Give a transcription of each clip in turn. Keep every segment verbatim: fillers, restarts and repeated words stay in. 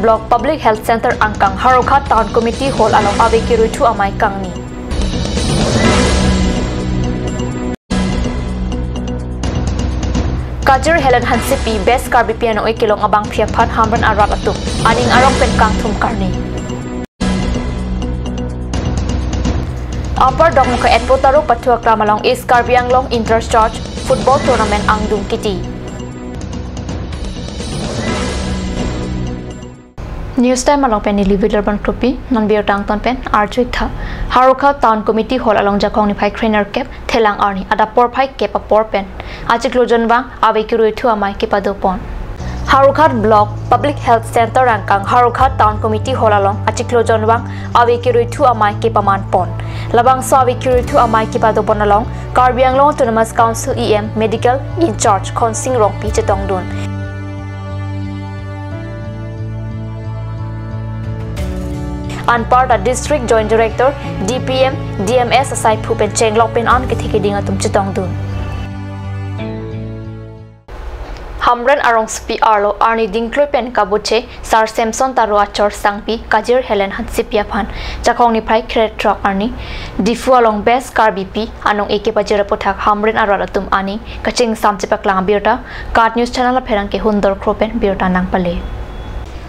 Block Public Health Center angkang Howraghat Town Committee Hall along ave kiruithu amei kangni. Kajir Helen Hansepi Best Karbipi anong-e kelong abangphi aphan Hamren arat atum aning arong pen kangthum karni. Upper Dokmoka Etpotaro pathu aklam along East Karbi Anglong Inter Church Football Tournament angdung kiti. News Time along pen neli Wilarbon Kropi, non birta angton pen arju-ik tha. Howraghat Town Committee Hall along Jakong niphai krenerkep, Thelang arni, adap porphai kep apor pen achiklo jonvang ave kiruithu amei kepadopon. Howraghat Block Public Health Center angkang Howraghat Town Committee Hall along achiklo jonvang ave kiruithu amei kepamanpon. Labangso ave kiruithu amei kepadopon along Karbi Anglong Autonomous Council E M Medical in charge Khonsing Rongpi chetongdun. Anparta District Joint Director, D P M, D M S asaiphu pen chenglok pen an kethe keding atum chetongdun. Hamren arongsopi arlo arni dingklui pen kabuche Sar Samson Taro achor sangpi Kajir Helen Hansepi aphan Jakong niphai krethrok arni Diphu along Best Karbipi anong-e kepajir aputhak Hamren arat atum aning kachingsam chepaklang abirta KAT News Channel apherangke Hundor Kro pen birta nangpale.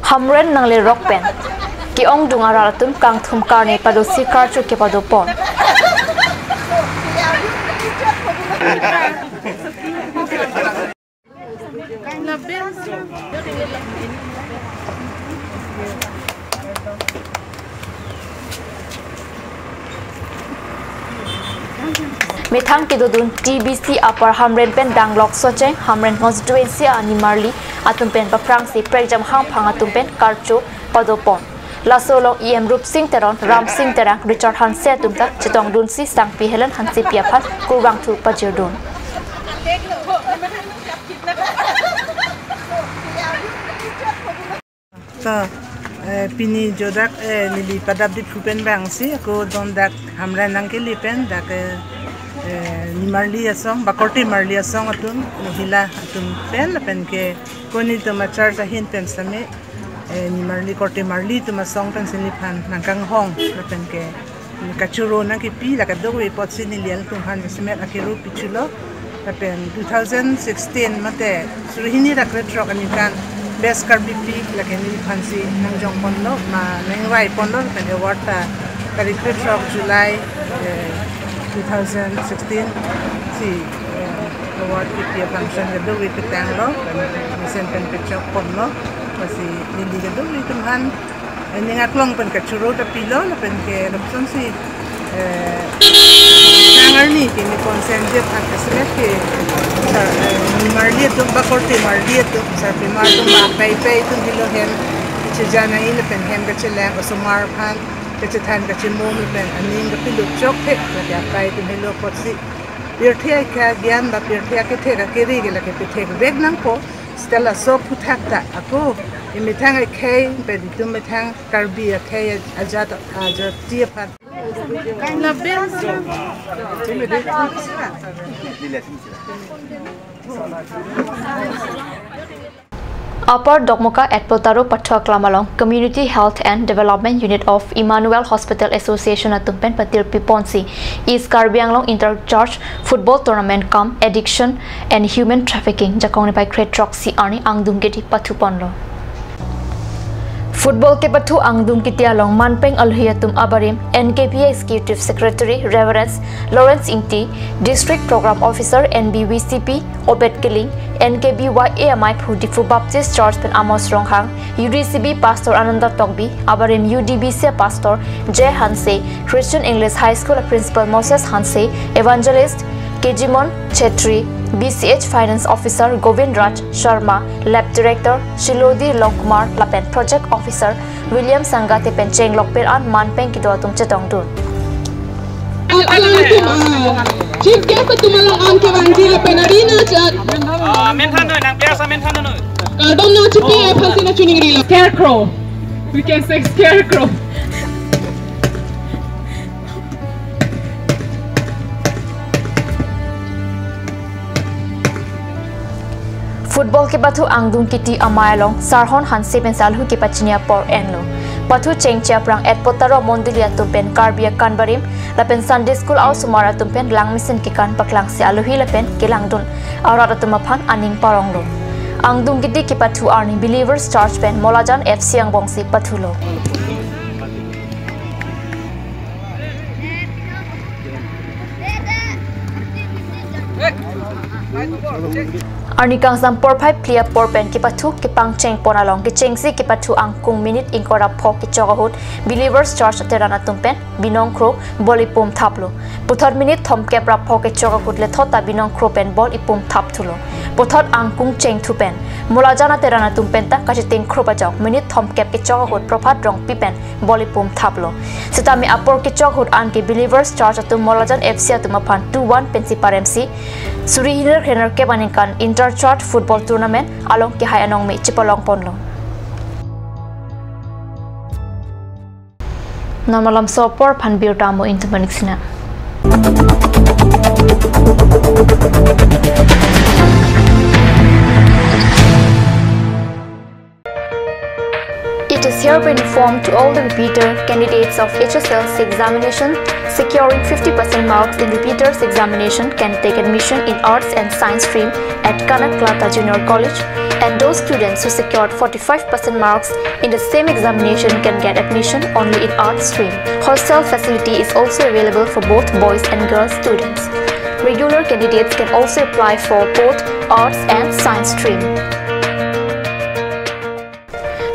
Hamren nanglerok pen ke-ongdung arat atum kangthum karni padosi karcho kepadopon. Methang kedodun T B C Upper Hamren pen danglok Socheng Hamren constituency a-nimarli atum pen paphrangsi prekjam hangphang atum pen karcho padopon. Laso along E M Rupsing Teron, Ramsing Terang, Richard Hanse atum ta chetongdunsi sangpi Helen Hansepi aphan kurvangthu pajirdun. To, eh, pini jo dak, eh, neli padap Diphu pen vangsi, ako don dak Hamren nangkele pen, dak, eh, eh, nimarli asong, ba korte marli asong atum, mohila atum pen, lapen ke koni atum a-church ahin pen same, eh, nimarli korte marli atum asong pensi neliphan nangkanghong, lapen ke kachoro nangkepi, la kadokave apotsi neli alanglitum aphan jasemet akiru pichulo. Lapen two thousand sixteen mate suri hini ra krethrok arni kan Best Karbipi lake neliphansi nangjongponlo, ma nangvaiponlo, lapen award ta tarik krethrok July, eh, two thousand sixteen si, eh, award kipi a-function kadokave petanglo, lapen mesen pen pechokponlo, lasi neli kadokave atum aphan aning aklong pen kachoro ta pilo, lapen ke lapuson si, eh, nang arni ke ne consent je aphan kasemet ke, sar, eh, nimarli atum ba korte marli atum, sarpimar atum ba pei pei atum helo hem chejanai lapen hem kachelang osomar aphan kachethan kachemum lapen aning kapilo chokthek lake akai atum helo apotsi pirthe akhei agyan ba pirthe akethe akere ke lake pethekvek nangpo. Seta laso aphuthak ta ako emethang akhei pen itum methang Karbi akhei ajat ajati aphan. Upper Dokmoka Etpotaro pathu aklam along Community Health and Development Unit of Emmanuel Hospital Association atum pen patirpiponsi East Karbi Anglong Inter Church Football Tournament cum Addiction and Human Trafficking Jakong niphai krethrok si arni angdung kiti pathuponlo. Football kepathu angdung kiti along manpeng alohi atum abarim N K P Executive Secretary Reverend Lawrence Ingti, District Program Officer N B V C P Obed Killing, N K B Y A amaiphu Diphu Baptist Church pen Amos Ronghang, U D C B Pastor Ananda Tokbi, abarim U D B C Pastor J Hanse, Christian English High School Principal Moses Hanse, Evangelist Kejimon Chetri, B C H Finance Officer Govind Raj Sharma, Lab Director Shilodi Longkumar lapen Project Officer William Sangate pen chenglok pen an manpeng kedo atum chetongdun. Al-, alanglitum, ah, chief guest atum along an kevangji lapen arina chat. Ah, menthan noi, nang pia sa menthan noi. Kardom nangchipi aphansi nangchiningrilo. Scarecrow. We can say scarecrow. Football Ball kepathu angdung kiti amei along Sarhon Hanse pensi alhu kepachini apor enlo. Pathu chengche aphrang et potaro mondoli atum pen Karbi akan barim lapen Sunday School aosomar atum pen langmesen kekan paklangsi alohi lapen kelangdun arat atum aphan aning paronglo. Angdung kiti kepathu arni Believers Church pen Molajan F C angbongsi pathulo. Arni kangsam porphai phli apor pen kepathu kepangcheng pon along kechengsi kepathu angkung minute ingkoi ra pho kechok ahut Believers Church ateran atum pen binong kro ball ipum thaplo. Puthot minute thomkep ra pho kechok ahut lethot ta binong kro pen ball ipum thap thulo. Puthot angkung chengthu pen Molajan ateran atum pen ta kachiteng kro pajok minute thomkep kechok ahut Prophat Rongpi pen ball ipum thaplo. Sitame apor kechok ahut anke Believers Church atum Molajan F C atum aphan two one pensi paremsi suri hini ra kre nerkep aningkan Inter Church Football Tournament along kehai anong me chepalong ponlo. Non malomso apor aphan birta mo intu manik sina. It is hereby informed to all the repeater candidates of H S L C examination securing fifty percent marks in repeaters examination can take admission in Arts and Science stream at Kanak Kalata Junior College, and those students who secured forty-five percent marks in the same examination can get admission only in Arts stream. Hostel facility is also available for both boys and girls students. Regular candidates can also apply for both Arts and Science stream.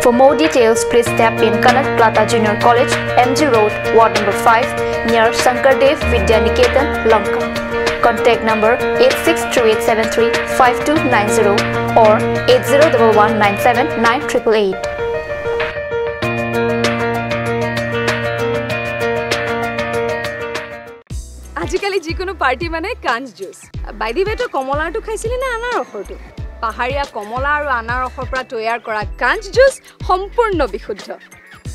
For more details, please step in Kanak Kalata Junior College, M G Road, Ward number five, near Shankardev Vidya Niketan, Lanka. Contact number eight six three eight seven three five two nine zero or eight zero double one nine seven nine triple eight. আজিকালি যিকোনো পাৰ্টি মানে কাঞ্চ juice. By the ৱে, তই কমলাৰটো খাইছিলি নে আনাৰসৰটো? পাহাৰীয়া কমলা আৰু আনাৰসৰ পৰা তৈয়াৰ কৰা কাঞ্চ জুচ সম্পূৰ্ণ বিশুদ্ধ।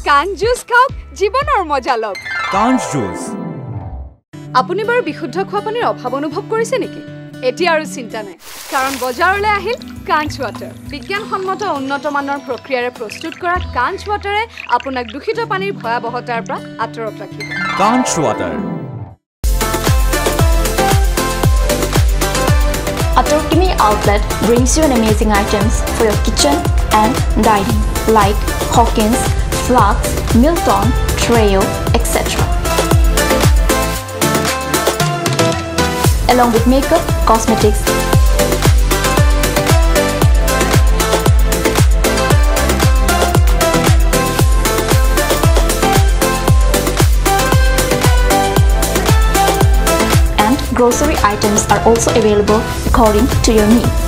কাঞ্চ জুচ খাওক, জীৱনৰ মজা লওক। কাঞ্চ জুচ। আপুনি বাৰু বিশুদ্ধ খোৱা পানীৰ অভাৱ অনুভৱ কৰিছে নেকি? এতিয়া আৰু চিন্তা নাই, কাৰণ বজাৰলৈ আহিল কাঞ্চ ৱাটাৰ। বিজ্ঞানসন্মত উন্নত মানৰ প্ৰক্ৰিয়াৰে প্ৰস্তুত কৰা কাঞ্চ ৱাটাৰে আপোনাক দূষিত পানীৰ ভয়াৱহতাৰ পৰা আঁতৰত ৰাখিব। কাঞ্চ water. Atur Kimi Outlet brings you an amazing items for your kitchen and dining, like Hawkins, Flax, Milton, Treo, et cetera. Along with makeup, cosmetics, and grocery items are also available according to your needs.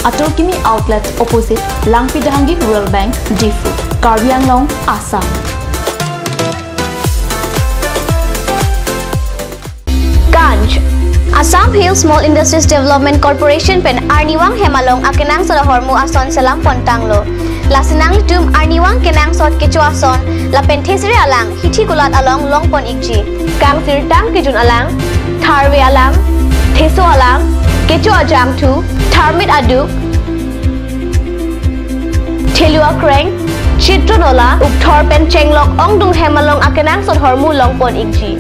Atur Kimi Outlet opposite Langpi Dahangi Rural Bank, Diphu, Karbi Anglong, Assam. Kanch. Assam Hill Small Industries Development Corporation pen arnivang hem along akenangsot ahormu ason selam pontanglo. Lasi nanglitum arnivang kenangsot kecho ason lapen thesere alang hithi kulat along longpon ikji. Kangsirtang kejun alang, tharve alang, theso alang, kecho ajangthu, tharmit aduk, thelu akreng, chitro nola, ukthor pen chenglok ongdung hem along akenangsot ahormu longpon ikji.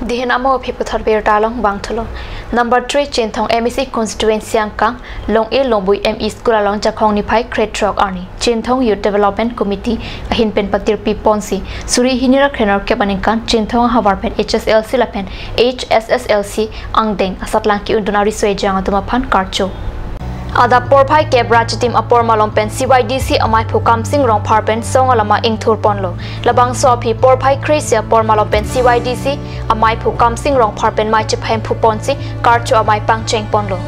Dihin amo aphi puthot birta along vangthulo. Number three Chinthong M A C constituency angkang Long-e Longbui M E School along Jakhong niphai krethrok arni Chinthong Youth Development Committee ahin pen patirpi ponsi suri hini ra kre nerkep aningkan Chinthong ahavar pen H S L C lapen H S S L C angdeng asatlang ki-undun ariso ejang atum aphan karcho. Adap porphai kep ra chitim apor malom pen C Y D C amaiphu Kamsing Rongphar pen song alama ingthur ponlo. Labangso aphi porphai kre-isi apor malom pen C Y D C amaiphu Kamsing Rongphar pen mei chephemphu ponsi karcho amei pangcheng ponlo.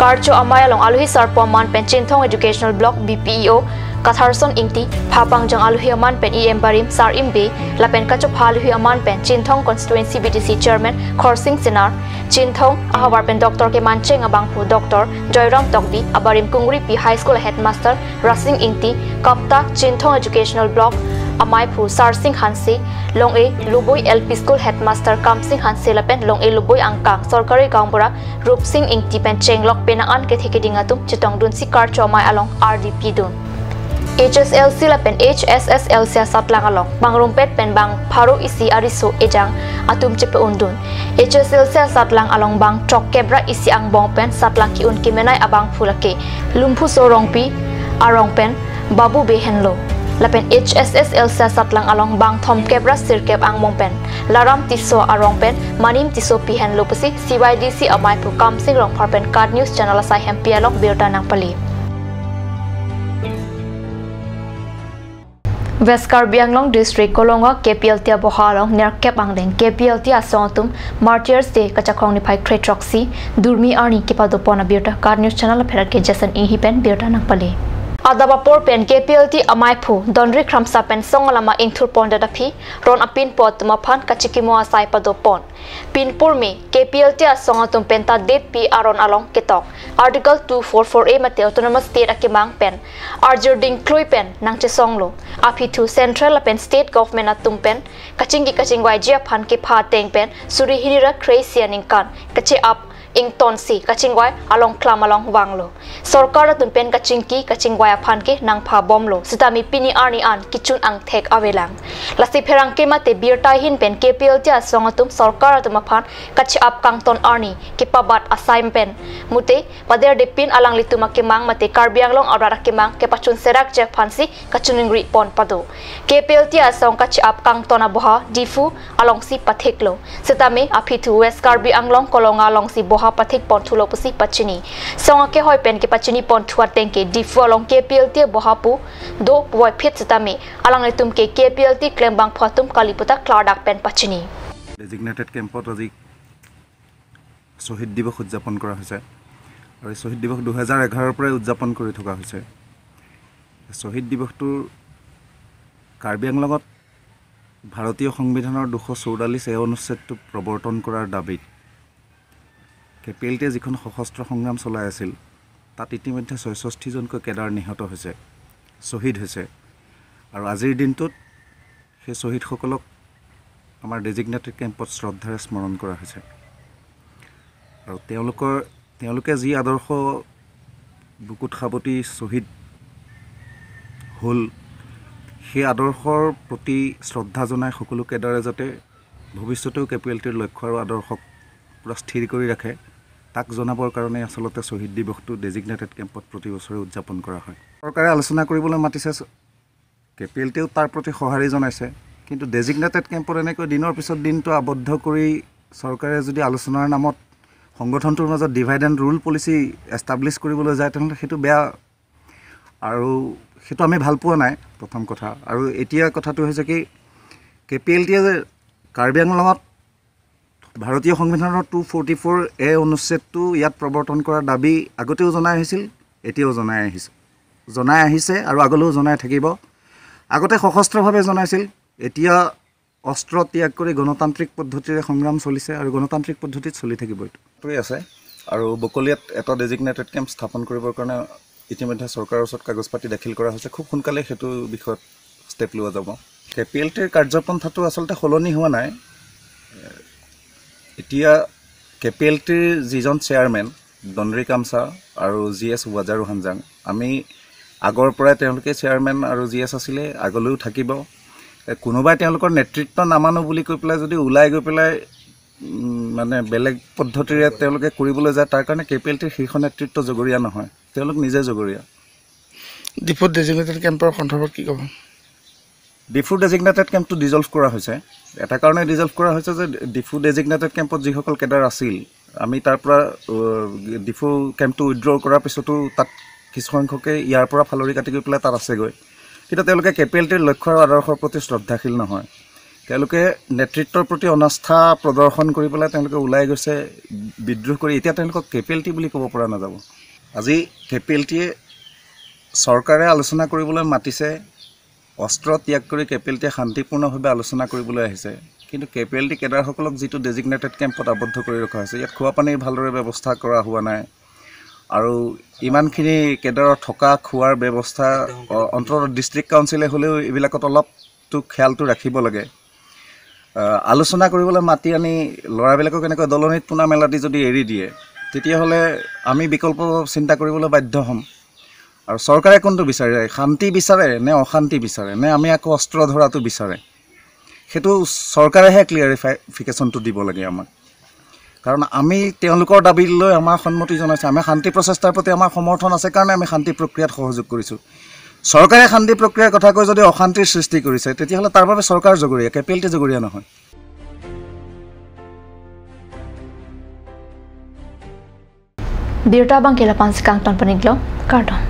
Karcho amei along alohi sarpo aman pen Chinthong Educational Block B P E O Katharson Ingti, phapangjang alohi aman pen E M barim Sar Imbe, lapen kachopha alohi aman pen Chinthong Constituency B D C Chairman Khorsing Senar, Chinthong ahavar pen Doctor kemancheng abangphu Doctor Joyram Tokbi, abarim Kungripi High School Headmaster Rasing Ingti, Kapta Chinthong Educational Block amaiphu Sarsing Hanse, Long-e Lubui L P School Headmaster Kamsing Hanse lapen Long-e Lubui angkang Sorkari Gaonbura Rupsing Ingti pen chenglok penang an kethe keding atum chetongdunsi karcho amei along ardi pidun. H S L C lapen H S S L C asatlang along bang rumpet pen bang pharo isi ariso ejang atum chepe-undun. H S L C asatlang along bang throkkep ra isi angbong pen satlang ki-un kemenei abangphu lake Lumphuso Rongpi arong pen Babu Bey henlo. Lapen H S S L C asatlang along bang thomkep ra sirkep angbong pen Laram Tisso arong pen Manim Tissopi henlo pusi C Y D C amaiphu Kamsing Rongphar pen KAT News Channel asai hempi along birta nangpali. West Karbi Anglong District Kolonga K P L T aboha along nerkep angdeng K P L T asong atum Martyrs Day kachekrong niphai kre throksi Durmi arni kepadopon abirta KAT News Channel apherat ke Jason Inghi pen birta nangpali. Adap apor pen K P L T amaiphu Donri Kramsa pen song alama ingthurpondet aphi ron apinpo atum aphan kachikimo asai padopon. Pinpur me K P L T asong atum penta detpi aron along ketok Article two four four A mate Autonomous State akemang pen arjir dingklui pen nangchesonglo. Aphi thu Central lapen State Government atum pen kachingki kachingvaiji aphan kepha ateng pen suri hini ra kre-isi aningkan kache-ap ingtonsi kachingvai alongklam along vanglo. Sorkar atum pen kachingki kachingvai aphan ke nangphabomlo. Sitame pini arni an kechun angthek avelang. Lasi pherangke mate birta ahin pen K P L T asong atum sorkar atum aphan kache-ap kangton arni kepabat asai pen mute paderdepin alanglitum akemang mate Karbi Anglong arat akemang kepachun serakji aphansi kachiningri pon pado. K P L T asong kache-ap kangton aboha Diphu alongsi pathiklo. Sitame aphi thu West Karbi Anglong Kolonga alongsi boha pathikpon thulo pusi pachini. Song akehoi pen kepachiniponthu ateng ke Diphu along K P L T aboha pu do puvoiphit sitame alanglitum ke K P L T klembangphu atum kali puta klardak pen pachini. Designated কেম্পত আজি শ্বহীদ দিৱস উদযাপন কৰা হৈছে আৰু এই শ্বহীদ দিৱস দুহেজাৰ এঘাৰৰ পৰাই উদযাপন কৰি থকা হৈছে। শ্বহীদ দিৱসটোৰ কাৰ্বি আংলঙত ভাৰতীয় সংবিধানৰ দুশ চৌৰাল্লিছ এ অনুচ্ছেদটো প্ৰৱৰ্তন কৰাৰ দাবীত কে পি এল টিয়ে যিখন সশস্ত্ৰ সংগ্ৰাম চলাই আছিল, তাত ইতিমধ্যে ছয়ষষ্ঠিজনকৈ কেডাৰ নিহত হৈছে, শ্বহীদ হৈছে। আৰু আজিৰ দিনটোত সেই শ্বহীদসকলক আমাৰ ডেজিগনেটেড কেম্পত শ্ৰদ্ধাৰে স্মৰণ কৰা হৈছে। আৰু তেওঁলোকৰ, তেওঁলোকে যি আদৰ্শ বুকুত সাৱটি শ্বহীদ হ'ল, সেই আদৰ্শৰ প্ৰতি শ্ৰদ্ধা জনাই সকলো কেডাৰে যাতে ভৱিষ্যতেও কে পি এল টিৰ লক্ষ্য আৰু আদৰ্শক পূৰা স্থিৰ কৰি ৰাখে, তাক জনাবৰ কাৰণে আচলতে শ্বহীদ দিৱসটো ডেজিগনেটেড কেম্পত প্ৰতি বছৰে উদযাপন কৰা হয়। চৰকাৰে আলোচনা কৰিবলৈ মাতিছে, কে পি এল টিয়েও তাৰ প্ৰতি সঁহাৰি জনাইছে, কিন্তু ডেজিগনেটেড কেম্পত এনেকৈ দিনৰ পিছত দিনটো আবদ্ধ কৰি চৰকাৰে যদি আলোচনাৰ নামত সংগঠনটোৰ মাজত divide and rule policy establish কৰিবলৈ যায়, তেনেহ'লে সেইটো বেয়া আৰু সেইটো আমি ভাল পোৱা নাই, প্ৰথম কথা। আৰু এতিয়া কথাটো হৈছে কি, কে পি এল টিয়ে যে কাৰ্বি আংলঙত ভাৰতীয় সংবিধানৰ টু ফৰ্টি ফ'ৰ এ অনুচ্ছেদটো ইয়াত প্ৰৱৰ্তন কৰাৰ দাবী আগতেও জনাই আহিছিল, এতিয়াও জনাই আহিছে, জনাই আহিছে আৰু আগলৈও জনাই থাকিব। আগতে সশস্ত্ৰভাৱে জনাইছিল, এতিয়া অস্ত্ৰ ত্যাগ কৰি গণতান্ত্ৰিক পদ্ধতিৰে সংগ্ৰাম চলিছে আৰু গণতান্ত্ৰিক পদ্ধতিত চলি থাকিব। এইটো এইটোৱেই আছে। আৰু বকলিয়াত এটা ডেজিগনেটেড কেম্প স্থাপন কৰিবৰ কাৰণে ইতিমধ্যে চৰকাৰৰ ওচৰত কাগজ পাতি দাখিল কৰা হৈছে। খুব সোনকালে সেইটো বিষয়ত ষ্টেপ লোৱা যাব। কে পি এল টিৰ কাৰ্যপন্থাটো আচলতে সলনি হোৱা নাই। এতিয়া কে পি এল টিৰ যিজন চেয়াৰমেন, দনৰি কামছা আৰু জি এছ ৱাজাৰু হানজাং, আমি আগৰ পৰাই তেওঁলোকে চেয়াৰমেন আৰু জি এছ আছিলে, আগলৈও থাকিব। এ, কোনোবাই তেওঁলোকৰ নেতৃত্ব নামানো বুলি কৈ পেলাই যদি ওলাই গৈ পেলাই, উম, মানে বেলেগ পদ্ধতিৰে তেওঁলোকে কৰিবলৈ যায়, তাৰ কাৰণে কে পি এল টিৰ শীৰ্ষ নেতৃত্ব জগৰীয়া নহয়, তেওঁলোক নিজে জগৰীয়া। ডিফুত ডেজিগনেটেড কেম্পৰ সন্দৰ্ভত কি ক'ব? ডিফু ডেজিগনেটেড কেম্পটো ডিজলভ কৰা হৈছে। এটা কাৰণে ডিজলভ কৰা হৈছে যে ডিফু ডেজিগনেটেড কেম্পত যিসকল কেডাৰ আছিল, আমি তাৰ পৰা, আহ, ডিফু কেম্পটো উইথড্ৰ কৰাৰ পিছতো তাত কিছুসংখ্যকে ইয়াৰ পৰা ফালৰি কাটি গৈ পেলাই তাত আছেগৈ। কিন্তু তেওঁলোকে কে পি এল টিৰ লক্ষ্য আৰু আদৰ্শৰ প্ৰতি শ্ৰদ্ধাশীল নহয়। তেওঁলোকে নেতৃত্বৰ প্ৰতি অনাস্থা প্ৰদৰ্শন কৰি পেলাই তেওঁলোকে ওলাই গৈছে বিদ্ৰোহ কৰি। এতিয়া তেওঁলোকক কে পি এল টি বুলি ক'ব পৰা নাযাব। আজি কে পি এল টিয়ে চৰকাৰে আলোচনা কৰিবলৈ মাতিছে, অস্ত্ৰ ত্যাগ কৰি কে পি এল টিয়ে শান্তিপূৰ্ণভাৱে আলোচনা কৰিবলৈ আহিছে। কিন্তু কে পি এল টি কেডাৰসকলক যিটো ডেজিগনেটেড কেম্পত আবদ্ধ কৰি ৰখা হৈছে, ইয়াত খোৱা পানীৰ ভালদৰে ব্যৱস্থা কৰা হোৱা নাই। আৰু ইমানখিনি কেডাৰৰ থকা খোৱাৰ ব্যৱস্থা, অ, অন্ততঃ ডিষ্ট্ৰিক্ট কাউন্সিলে হ'লেও এইবিলাকত অলপতো খেয়ালটো ৰাখিব লাগে। আহ, আলোচনা কৰিবলৈ মাতি আনি ল'ৰাবিলাকক এনেকৈ দলনিত পোনা মেলা দি যদি এৰি দিয়ে, তেতিয়াহ'লে আমি বিকল্প চিন্তা কৰিবলৈ বাধ্য হ'ম। আৰু চৰকাৰে কোনটো বিচাৰে? শান্তি বিচাৰে নে অশান্তি বিচাৰে, নে আমি আকৌ অস্ত্ৰ ধৰাটো বিচাৰে? সেইটো চৰকাৰেহে ক্লিয়াৰিফিকেশ্যনটো দিব লাগে আমাক। কাৰণ আমি তেওঁলোকৰ দাবী লৈ আমাৰ সন্মতি জনাইছোঁ, আমি শান্তি প্ৰচেষ্টাৰ প্ৰতি আমাৰ সমৰ্থন আছে কাৰণে আমি শান্তি প্ৰক্ৰিয়াত সহযোগ কৰিছোঁ। চৰকাৰে শান্তি প্ৰক্ৰিয়াৰ কথা কৈ যদি অশান্তিৰ সৃষ্টি কৰিছে, তেতিয়াহ'লে তাৰ বাবে চৰকাৰ জগৰীয়া, কে পি এল টি জগৰীয়া নহয়। Birta abangke lapu-an si kangton pon-iklo, kardom.